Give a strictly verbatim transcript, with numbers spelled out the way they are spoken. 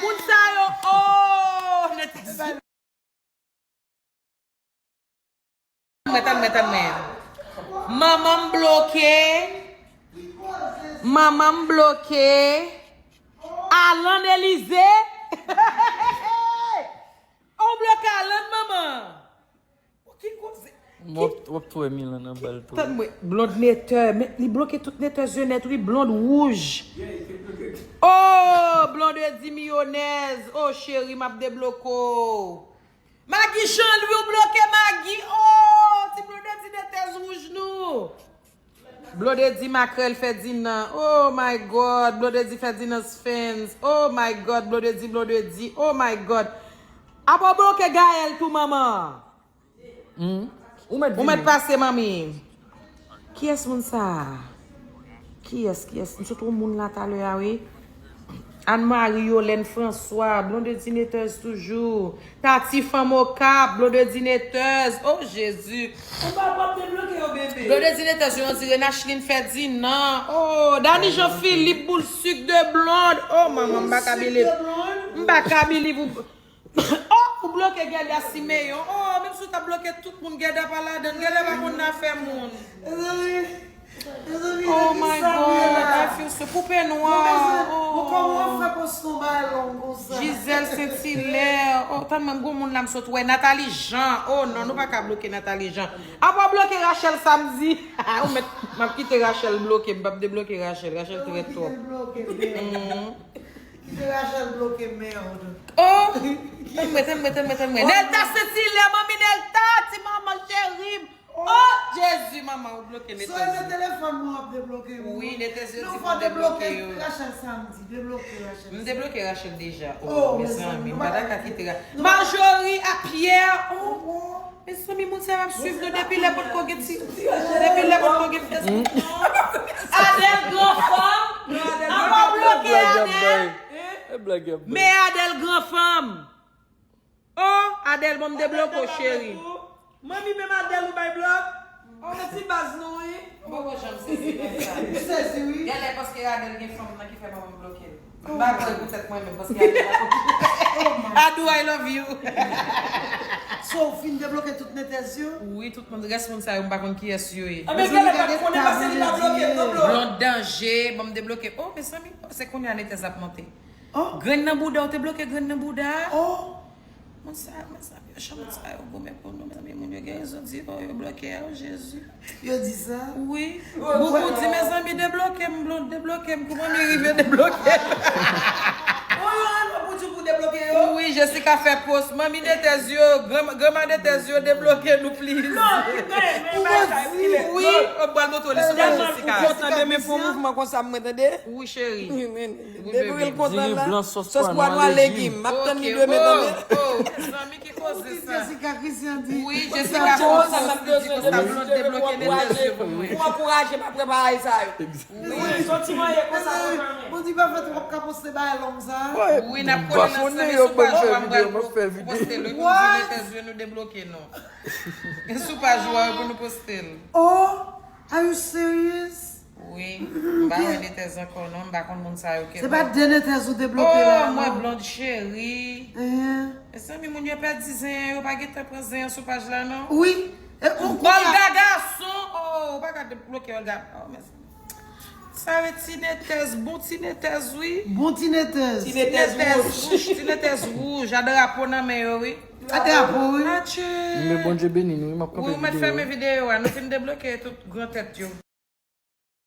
Moun sa yo, oh, Netèz. Tann mwen, tann mwen, tann mwen. Manman m bloke. Manman m bloke. Alan Elize. Ou bloke Alan, manman. Ki koze? W ap, w ap touye Milan nan bal tou. Tann mwen, Blonde Netè, men li bloke tout Netè yo nèt, wi, Blonde wouj. Oh, Blondedy miyonèz. Oh, cheri, m ap debloke w. Maggie Jean Louis, ou bloke Maggie. Oh, ti Blondedy Netè wouj nou. Blondedy Makrèl Ferdinand. Oh my God. Blondedy Ferdinand's fans. Oh my God. Blondedy, Blondedy. Oh my God. Apa w bloke Gaël tou, manman. Hmm. Ou mèt Ou mèt vini. Pase, manmi. Kiyès moun sa a? Kiyès, kiyès? M sot wè moun la talè a, wi. Anne Marie, Yolène François, Blondedy Netèz toujou. Tati Fanm Okap, Blondedy Netèz. Oh, Jezi. Ou pa p ap debloke yo, bebe. Blondedy Netèz, yo di Renachlin Ferdinand. Oh, Dani Jean Philippe, boul sik de blond. Oh, manman, m pa ka Boul sik believe. De blond. M pa ka believe ou. Oh, ou bloke Guerlia Siméon. Oh, menm si w ta bloke tout moun, Guerlia pa ladann. Guerlia pa konn afè moun. Mezanmi, mezanmi, Oh my God, I feel so. Poupe nwa. Mezanmi, bon, kòman w ap fè poste yon bagay long konsa? Gisèle Saint-Hilaire. Oh, tann mwen, gon moun la m sot wè. Nathalie Jean. Oh non, nou pa ka bloke Nathalie Jean. Apa w bloke Rachel Samedi? Ou mèt, m ap kite Rachel bloke, m p ap debloke Rachel. Rachel trè twòp. Kite l bloke, bebe. Kite Rachel bloke, merde. Oh! Tann mwen, tann mwen, tann mwen, tann mwen. Nelta Saint-Hilaire, manmi Nelta, ti manman cheri m. Oh, Jezi, manman, ou bloke Netèz. Sou telefòn mwen w ap debloke yo. Wi, Netèz yo di pou debloke yo. Rachel Samedi, debloke Rachel. M debloke Rachel deja. Oh, mezanmi, m pa ta ka kite Rachel. Marjorie a Pierre. Oh, mezanmi, moun sa yo ap swiv nou depi lè potko gen ti, depi lè potko gen Facebook. Men Adèl gran fanm. Oh, Adèl, bon, m debloke w, cheri. Manmi, menm Adèl ou bay blòk? Oh, men ti baz nou, wi. M poko janm sezi nèg sa. Ou sezi, wi. Genlè paske Adèl gen fanm nan ki fè manman m bloke l. M pa kwè poutèt mwen menm, paske Adèl la. Adou, I love you. So, ou fin debloke tout netèz yo? Wi, tout moun, rès moun sa yo, m pa konn kiyès yo ye. Anben, genlè pa konnen paske li pa bloke m non, Blond. Blond danje, bon, m debloke. Oh, mezanmi, se kounye a netèz ap monte. Oh. Grenn nan bouda, ou te bloke grenn nan bouda. Oh. Moun sa, moun sa, yo chan moun sa yo goumen pou nou, mezanmi, moun yo gen rezon di, oh, yo bloke a, oh, Jezi. Yo di sa? Wi. Boubou di, mezanmi, debloke m, Blond, debloke m. Kouman mi rive debloke m? Oh, yo rele pou di pou debloke yo? Wi, Jessica fè post. Manmi netèz yo, granma, granma netèz yo, debloke nou, please. Non, ki gen, men bagay sa yo ki lè. Wi, oh, m pral montre w li sou paj Jessica. Ou kontan de men fè yon mouvman konsa, mwen tande? Wi, cheri. Wi, baby. Depi l kontan la. Sòs pwa nwa legim. M ap tann li demen, tande. Oh, oh, mezanmi, ki koze sa? Jessica Christian di. Wi, Jessica Christian di konsa, Blond debloke netèz yo pou mwen. Pou ankouraje m ap prepare sa yo. Wi, son ti mwayen konsa pou mwen. Bon, di pa fè twòp ka poste bagay long sa. Wi, n ap kole nan sèvis ou pa jwa m pral pou poste l wi, pou di netèz yo nou debloke non. Sou paj ou a pou nou poste l. Oh, are you serious? Wi, m pa wè netèz ankò non, m pa konn moun sa yo ke. Se pa de netèz ou debloke la non? Oh, mwen Blond cheri. Mezanmi, moun yo pèdi zen an, yo pa gentan pran zen an sou paj la non. Wi. Olga gason, oh, ou pa ka debloke Olga. Oh, mezanmi. Sa yo ti netèz, bon ti netèz wi. Bon ti netèz. Ti netèz wouj, ti netèz wouj, a drapo nan men yo wi. A drapo wi. Atchè. Men Bondye beni nou wi, m ap kanpe videyo. Wi, ou mèt fèmen videyo a, nou fin debloke tout gran tèt yo.